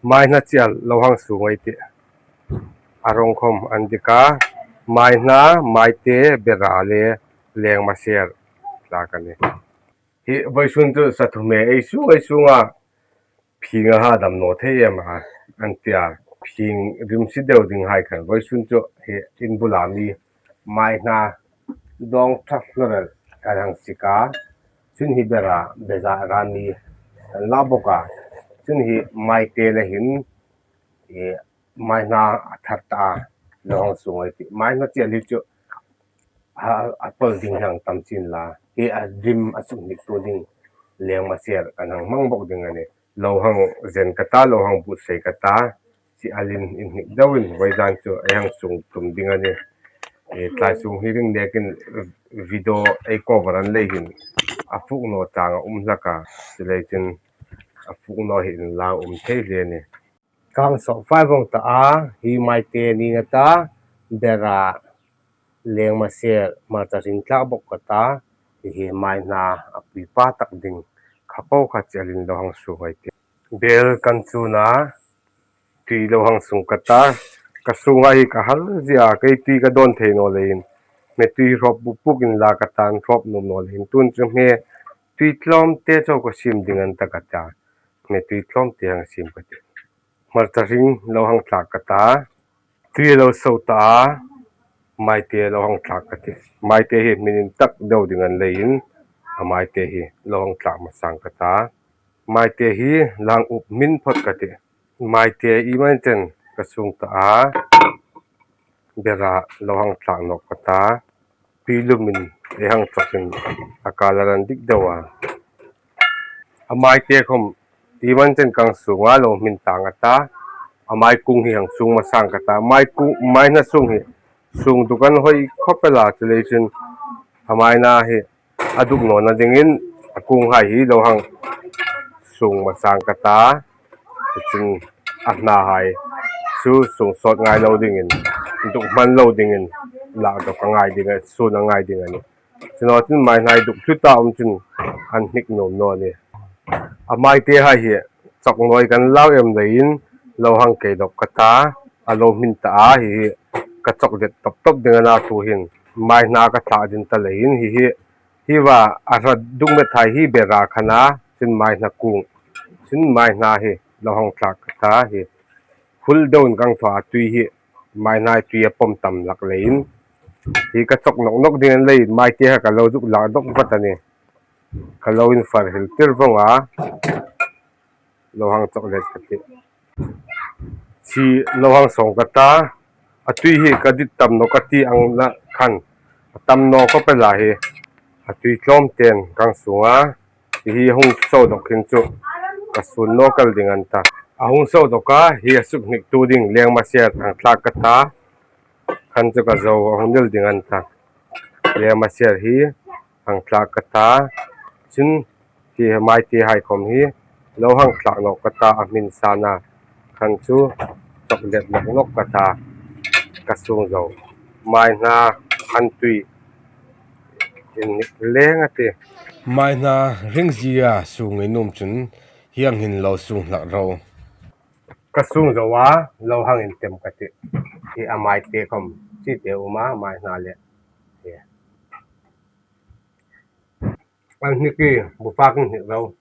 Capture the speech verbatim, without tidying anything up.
Maihna chiah lo hang sung ei tih. A rawng khawm an dik a. Maihna, maite, bera le lengmaser tlak a nih. Hi vawisun chu sathu me ei sung ei sung a, phing a ha dam naw thei em a, an tia. Phing rim si deu ding hai khan vawisun chu hi in bula mi maihna dawng ṭha hlorel kan hang sik a. Chun hi bera beza ra mi kan la bawk a. Chun hi maite le hin, e, maihna a thar ta a, lo hang sung ei tih. Maihna chiah hi chu a, a pawl ding hang tam chin la, hi a rim a suk hnik tu ding lengmaser kan hang hmang bawk ding a nih. Lo hang zen ka ta, lo hang buotsai ka ta, chi a lin in hnik deuin vawisun chu ei hang sung tum ding a nih. E, tlai sung hi ring nekin video ei cover an lei hin a fuk naw chang a um hlak a, chuleiin a fuk naw hi inla um thei hle a nih. Kan sawp fai vawng ta a, hi maite ni a ta, bera lengmaser hmarcha hring tlak bawk ka ta, hi hi maihna a pui pa tak ding kha po kha chiah lin lo hang sung ei tih. Bel kan chun a, tui lo hang sung ka ta, ka sunga hi ka hal zia, kei tui ka dawn thei naw leiin, hme tui hrawp buk buk inla ka ta, an hrawp nuom naw leiin, tun chu hme tui tlawmte chau ka sim ding an ta ka ta, hme tui tlawmte hang sim ka tih. Hmarcha hring lo hang tlak ka ta, tui lo so ta a, maite lo hang tlak ka tih. Maite hi hmin intak deu ding an leiin, a maite hi lo hang tlak masang ka ta. Maite hi lo hang up hmin phawt ka tih. Maite iemani chen ka sung ta a, bera lo hang tlak nawk ka ta. Tui lumin ei hang chawkin a colour an dik deu a. A maite khawm iemani chen kan sunga lo hmin tang a ta. A mai kung hi hang sung masang ka ta. Mai kung, maihna sung hi sung duk an hoi khawp el a, chuleiin a maihna hi a duk nawna dingin a kunghai hi lo hang sung masang ka ta. Chuchun a hnahai chu sung sawt ngai lo dingin, duk hman lo dingin, lak dawk a ngai ding a, sun a ngai ding a nih. Chu naw chun maihna hi duk thut a um chun an hnik nuom naw a nih. A maitehai hi chawk nawi kan lau em leiin lo hang kei dawk ka ta, a lo hmin ta a, hi hi ka chawk det tawp tawp ding a na, tu hin maihna ka thlak ding ta leiin hi hi, hi va a hrat duk met hai hi bera khan a, chun maihna kung, chun maihna hi lo hang thlak ka ta hi. Hul deuin kan thaw a, tui hi maihna hi tui a pawm tam hlak leiin, hi ka chawk nawk nawk ding an leiin maite kha ka lo zuk lak dawk vat a nih. Ka lo infar hel tir vawng a, lo hang chawk let ka tih. Chi lo hang sawng ka ta, a tui hi ka dit tam naw ka ti ang la khan, a tam naw ka pe la hi, a tui tlawm ten kan sung a, hi hi hung so dawk hin chu ka sun naw kal ding an ta. A hung so dawk a, hi a suk hnik tu ding lengmaser hang thlak ka ta, khan chu ka zo a hung nil ding an ta. Lengmaser hi hang thlak ka ta, chun hi maitehai khawm hi lo hang thlak nawk ka ta, a hmin san a, khan chu chawk let nawk nawk ka ta, ka sung zo. Maihna an tui in hnik leng a tih. Maihna ring zia sung ei nuom chun hieng hin lo sung hlak ro. Ka sung zo a, lo hang intem ka tih. Hi a maite khawm chi te um a, maihna le. Hi. An hnik hi, bu fak in hnik lo.